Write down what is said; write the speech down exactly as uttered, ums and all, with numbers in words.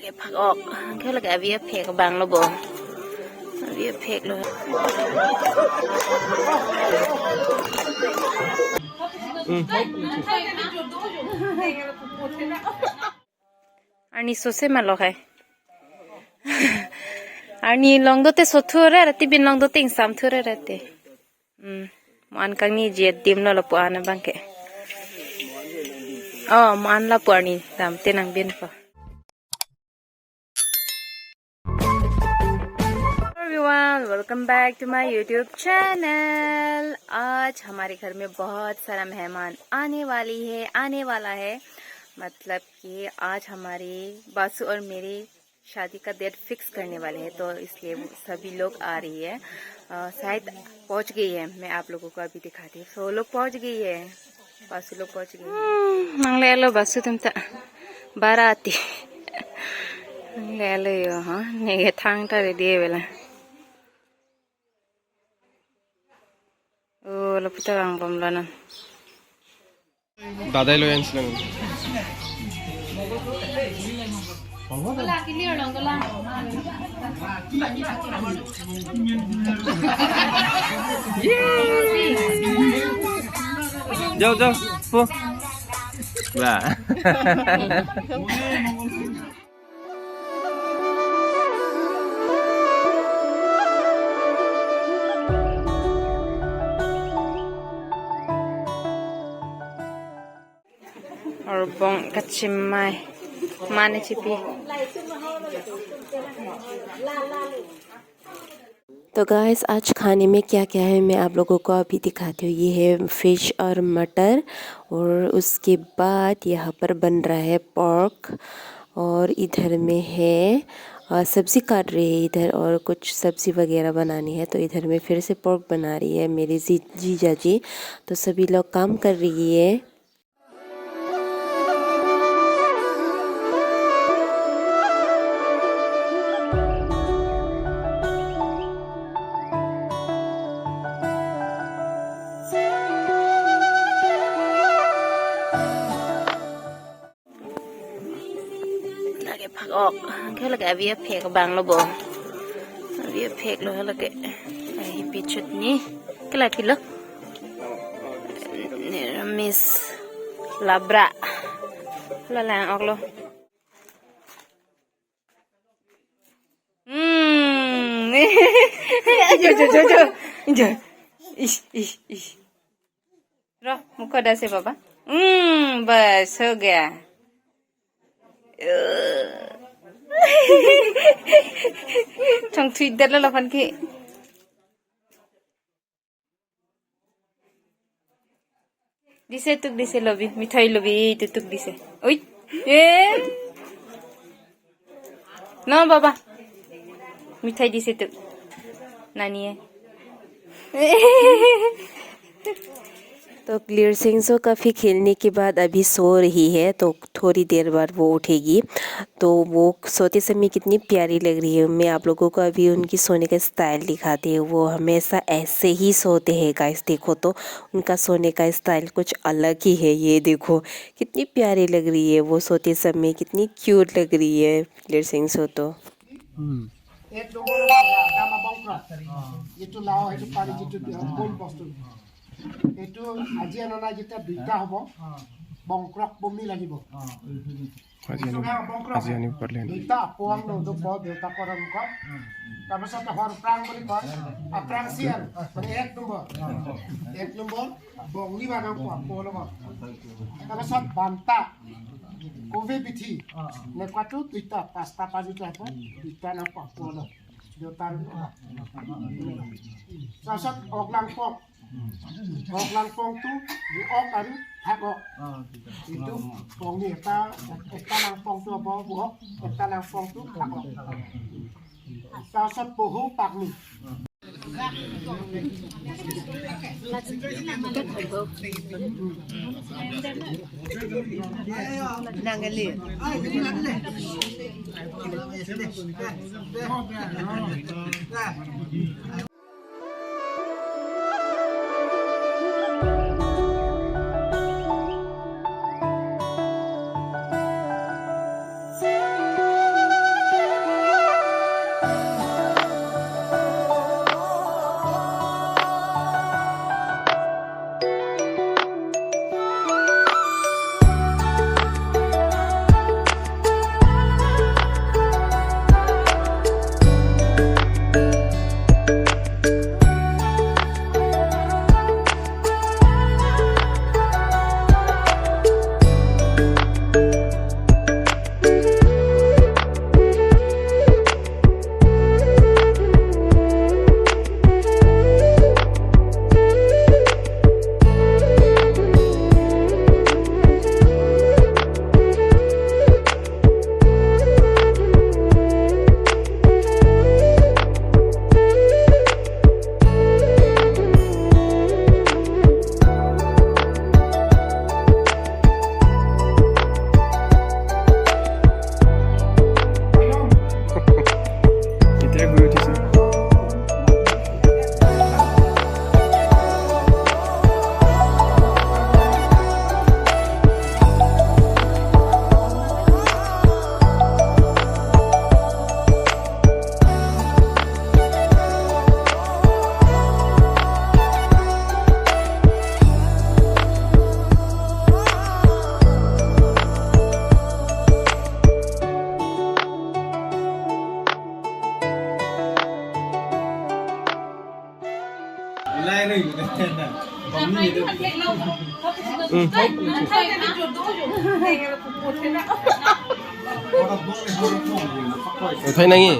Phak ok. Ke lake avi aphek abang lo bo. Avi aphek lo. Hmm. Arni sose ma lo hai. Arni longdote sothu re, rati bin longdote ingsamthu re rati. Hmm. Mo-an kangni je dim lo lapu-an abang ke. Oh, mo-an lapu arni damte nangbinpo. Everyone, welcome back to my YouTube channel. आज हमारे घर में बहुत सारा मेहमान आने वाली है, आने वाला है। मतलब कि आज हमारे बासु और मेरी शादी का डेट फिक्स करने वाले हैं, तो इसलिए वो सभी लोग आ रही है। अ, शायद पहुंच गई है, मैं आप लोगों को अभी दिखाती हूँ। तो लोग पहुंच गई है, बासु लोग पहुंच गई है। Hmm, nangle-lo basu atum ta. Barati. Nangle-lo yo, ha? Neke thangta ready avelo. Oh, lapu ta vangbomlo non. Dadai lo yan silang. Jao, jao, po. Ba. Aru bong kachimai. Mane chipi. तो गाइस, आज खाने में क्या क्या है, मैं आप लोगों को अभी दिखाती हूँ। ये है फिश और मटर, और उसके बाद यहाँ पर बन रहा है पोर्क, और इधर में है, अ, सब्जी काट रही है इधर, और कुछ सब्जी वगैरह बनानी है। तो इधर में फिर से पोर्क बना रही है मेरी जी, जीजा जी। तो सभी लोग काम कर रही है। Lake phak ok. Ke lake avi aphek abang lo bo. Avi aphek lo lake. Ai, pi chutney. Ke la pilo. Niramis labra. La lang ok lo. Hmm. Jo, jo, jo, jo. Jo. Ish, ish, ish. Ro, mukho da se baba. Hmm, bas, ho gaya. Thong thui det lo lapan ke. Dise tuk, dise lobi, mithai lobi, tu tuk dise. Oi, eh. No, baba. Mithai dise tuk. Nani hai? तो क्लियर सिंह सो काफ़ी खेलने के बाद अभी सो रही है, तो थोड़ी देर बाद वो उठेगी। तो वो सोते समय कितनी प्यारी लग रही है। मैं आप लोगों को अभी उनकी सोने का स्टाइल दिखाती हूँ। वो हमेशा ऐसे ही सोते हैं गाइस। देखो तो उनका सोने का स्टाइल कुछ अलग ही है। ये देखो कितनी प्यारी लग रही है वो सोते समय, कितनी क्यूट लग रही है क्लियर सिंह सो तो। Hmm. এক নম্বৰ হ'ব আমাৰ ডাঙৰ বংক্ৰক। এইটো লাও, সেইটো পানী, যিটো মূল বস্তু। এইটো আজি অনা নাই, যেতিয়া দুইটা হ'ব, বংক্ৰক বমি লাগিব। আজি আনিব, আজি আনিব পাৰিলে। দুইটা আপং নৌ, দুখ দেউতাকৰ মুখত। তাৰপিছত হৰ প্ৰাং বুলি কয়। আপ্ৰাং চিয়ান, মানে এক নম্বৰ। এক নম্বৰ, বংলি বাগান পোৱা, পোৱা লগত। তাৰপিছত বান্তা, কবি পিঠি, নেকুৱাটো দুইটা, পাঁচটা পাঁচ লিটাৰ হ'ব, দুইটা নাম পোৱা, পোৱা লগত। দেউতাৰ, তাৰপিছত অকলাং পক, অকলাং পংটো, অক আৰু থাক অক। এইটো পংনি এটা, এটা নাং পংটো হ'ব, অক, এটা নাং পংটো থাক অক। তাৰপিছত পহু পাকনি। Uthai nangji.